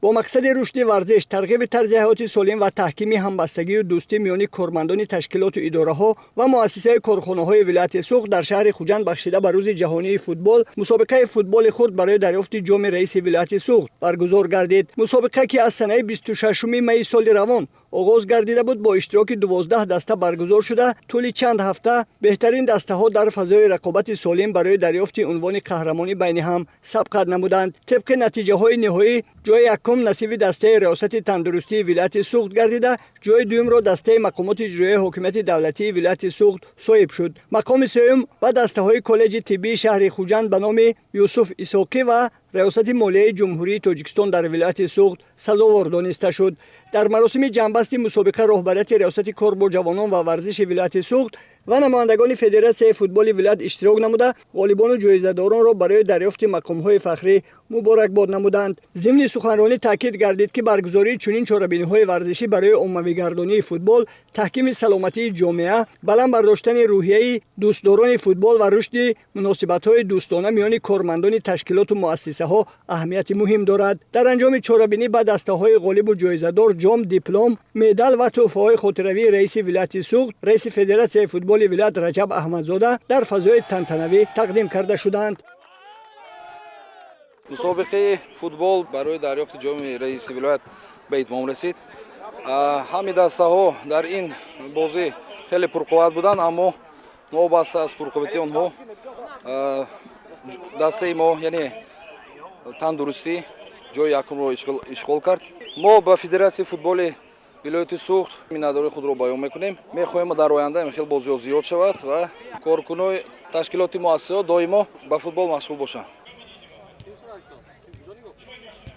Бо мақсади рушди варзиш, тарғиби тарзи ҳаёти солим ва таҳкими ҳамбастагию дӯстӣ миёни кормандони ташкилоту идораҳо ва муассисаи корхонаҳои вилояти Суғд дар шаҳри Хуҷанд бахшида ба Рӯзи ҷаҳонии футбол мусобиқаи футболи хурд барои дарёфти ҷоми раиси вилояти Суғд баргузор гардид. Мусобиқа, ки аз санаи 26 майи соли равон оғоз гардида буд, бо иштироки 12 даста баргузор шуда, тӯли чанд ҳафта беҳтарин дастаҳо дар фазои рақобати солим барои дарёфти унвони қаҳрамонӣ байни ҳам сабқат намуданд. Тибқи натиҷаҳои ниҳоӣ, ҷои якум насиби дастаи Риёсати тандурустии вилояти Суғд гардида, ҷои дуюмро дастаи мақомоти иҷроияи ҳокимияти давлатии вилояти Суғд соҳиб шуд. Мақоми сеюм ба дастаҳои коллеҷи тиббии шаҳри Хуҷанд ба номи Юсуф Исоқӣ ва Раёсати молияи Ҷумҳурии Тоҷикистон дар вилояти Суғд сазовор дониста шуд. Дар маросими ҷамъбасти мусобиқа роҳбарияти Риёсати кор бо ҷавонон ва варзиши вилояти Суғд ва намояндагони Федератсияи футболи вилоят иштирок намуда, ғолибону ҷоизадоронро барои дарёфти мақомҳои фахрӣ муборакбод намуданд. Зимни суханронӣ таъкид гардид, ки баргузории чунин чорабиниҳои варзишӣ барои оммавигардонии футбол, таҳкими саломатии ҷомеа, баланд бардоштани рӯҳияи дӯстдорони футбол ва рушди муносибатҳои дӯстона миёни кормандони ташкилоту муассисаҳо аҳамияти муҳим дорад. Дар анҷоми чорабинӣ ба дастаҳои ғолибу ҷоизадор ҷом, диплом, медал ва тӯҳфаҳои хотиравии раиси вилояти Суғд, раиси Федератсияи футболи вилоят Раҷаб Аҳмадзода дар фазои тантанавӣ тақдим карда шуданд. Мусобиқаи футбол барои дарёфти ҷоми раиси вилоят ба итмом расид. Ҳами дастаҳо дар ин бозӣ хеле пурқувват буданд, аммо новобаста аз пурқуввати онҳо, дастаи мо, яъне тандурустӣ, ҷои якумро ишғол кард. Мо ба Федератсияи футболи вилояти Суғд миннатдории худро баён мекунем. Мехоҳем, дар оянда хел бозиҳо зиёд шавад ва коркунои ташкилоти муассисаҳо доимо ба футбол машғул бошанд.